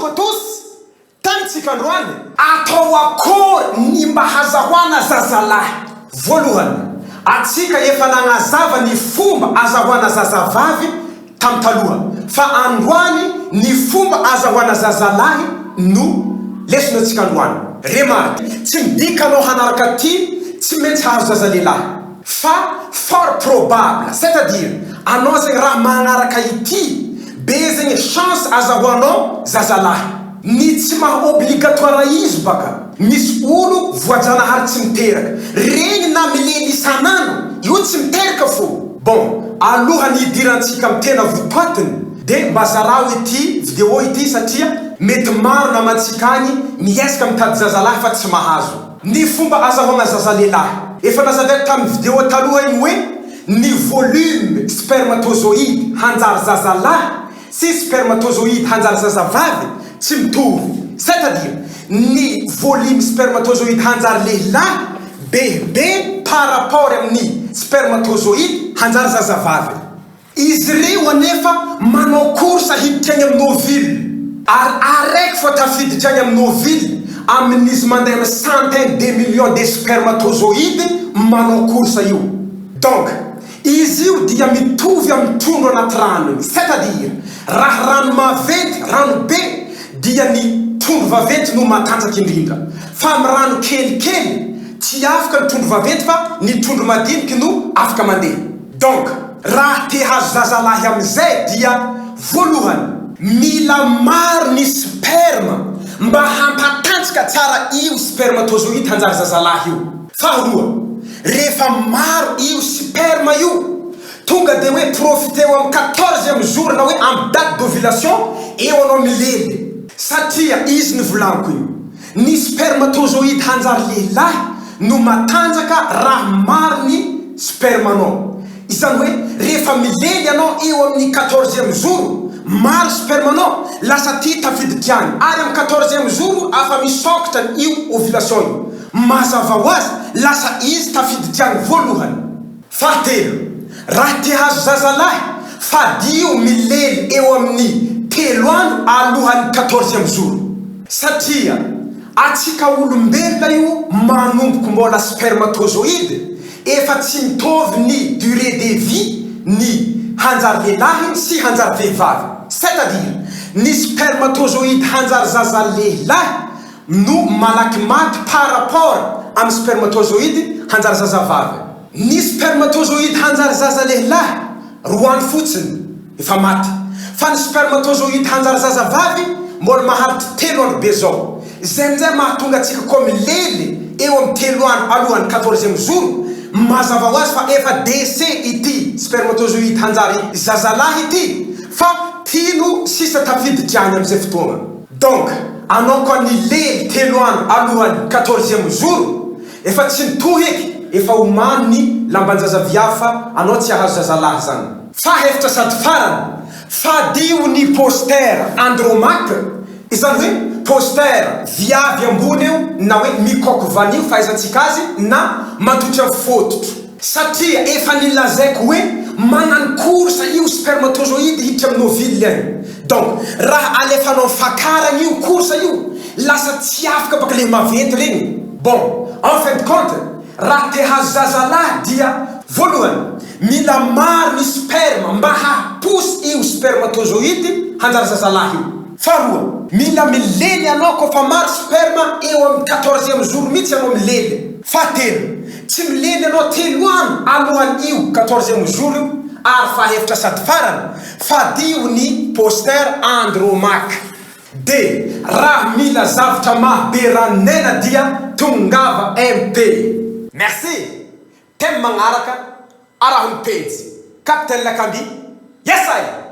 Bonjour à tous, Thème tsika androany, Atao akory ny mba hazahoana zazalahy? Voalohany, atsika efa nagnazava ny fomba azahoana zazavavy tam taloha, fa androany ny fomba azahoana zazalahy no lesona tsika androany. Remarque, tsy midika anao hanaraka ty tsy maintsy hahazo zaza lehilahy, fa fort probable, c'est à dire anao zegny raha magnaraka ity be zegny chance azahoanao zazalahy. Ny tsy maha obligatoire izy baka misy olo voajanahary tsy miteraka, regny na milely isan'andro io tsy miteraka fô. Bon, alohan'ny hidirantsika amin'ny tena votoatiny de mba zarao ity vidéo ity satria mety maro namantsika agny miezaka mitady zazalahy fa tsy mahazo. Ny fomba azahoagna zaza lehilahy. Efa nazavaiko tamin'ny vidéo taloha igny hoe ny volume spermatozoïde hanjary zazalahy sy spermatozoïde hanjary zazavavy tsy mitovy. C'est à dire, ny volume spermatozoïde hanjary lehilahy bebe par rapport amin'ny spermatozoïde hanjary zazavavy. Izy ireo anefa manao course hiditra any amin'ny ovule ary araiky fa tafiditra any amin'ny ovule amin'izy mandeha amin'ny centaine de millions de spermatozoïdes manao course io. Donc, Izy io dia mitovy amin'ny trondro anaty rano iny, c'est à dire raha rano maventy, rano be, dia ny trondro vaventy no matanjaka indrindra, fa amin'ny rano kelikely tsy afaka ny trondro vaventy fa ny trondro madiniky no afaka mandeha. Donc raha te hazo zazalahy amin'izay dia voalohany mila maro ny sperme mba hampatanjaka tsara io spermatozoïde hanjary zazalahy io. Faharoa, rehefa maro io sperme io, tonga dia hoe profiter-o amin'ny quatorzième jour na hoe amin'ny date d'ovulation eo anao milely. Satria izy novolaniko io, ny spermatozoïde hanjary lehilahy no matanjaka raha maro ny sperme-nao. Izany hoe rehefa milely ianao eo amin'ny quatorzième jour, maro sperme-nao, lasa ty tafiditra any. Ary amin'ny quatorzième jour afa misokatra io ovulation io. Mazava ho azy, lasa izy tafiditra any voalohany. Fahatelo, raha te hahazo zazalahy, fadio milely eo amin'ny telo andro alohan'ny quatorzième jour. Satria atsika olombelona io manomboko mbola spermatozoïde, efa tsy mitovy ny durée de vie ny hanjary lehilahy sy hanjary vehivavy. C'est à dire, ny spermatozoïde hanjary zaza lehilahy no malaky maty par rapport amin'ny spermatozoïde hanjary zaza vavy. Ny spermatozoïde hanjary zaza lehilahy roa andro fotsiny efa maty fa ny spermatozoïde hanjary zaza vavy mbola maharitry telo andro be zao. Izay amin'izay mahatonga antsika koa milely eo amin'ny telo andro alohan'ny quatorzième jour, mazava ho azy fa efa décès ity spermatozoïde hanjary zazalahy ity fa ty no sisa tafiditra any amin'izay fotoagna. Donc anao koa nilely telo andro alohan'ny quatorzième jour efa tsy mitohy eky efa omano ny lamban-jaza viavy fa anao tsy ahazo zazalahy zany. Fahefatra sady farany, fadio ny poster Andromaque, izany hoe poster viavy ambony io na hoe mikaoko vanio fahaizantsika azy na matotra fototro. Satria efa nilazaiko hoe manano course io spermatozoïde hiditra amin'ny ovule agny. Donc raha alefanao fakaragna io course io lasa tsy afaka baka le maventy regny. Bon, en fin de compte raha te hazo zazalahy dia voalohany mila maro ny sperme mba haha-pousse io spermatozoïde hanjary zazalahy io. Faharoa, mila milely anao kofa maro sperme eo amin'ny quatorzième jour mihitsy anao milely. Fahatelo, tsy milely anao telo andro alohan'io quatorzième jour io ary fahefatra sady farany, fadio ny poster Andromaque. De raha mila zavtra maha be ranon'aina dia tongava MP. Merci! Thème magnaraka, araho ny pejy. Captain Lakamby, Yes I!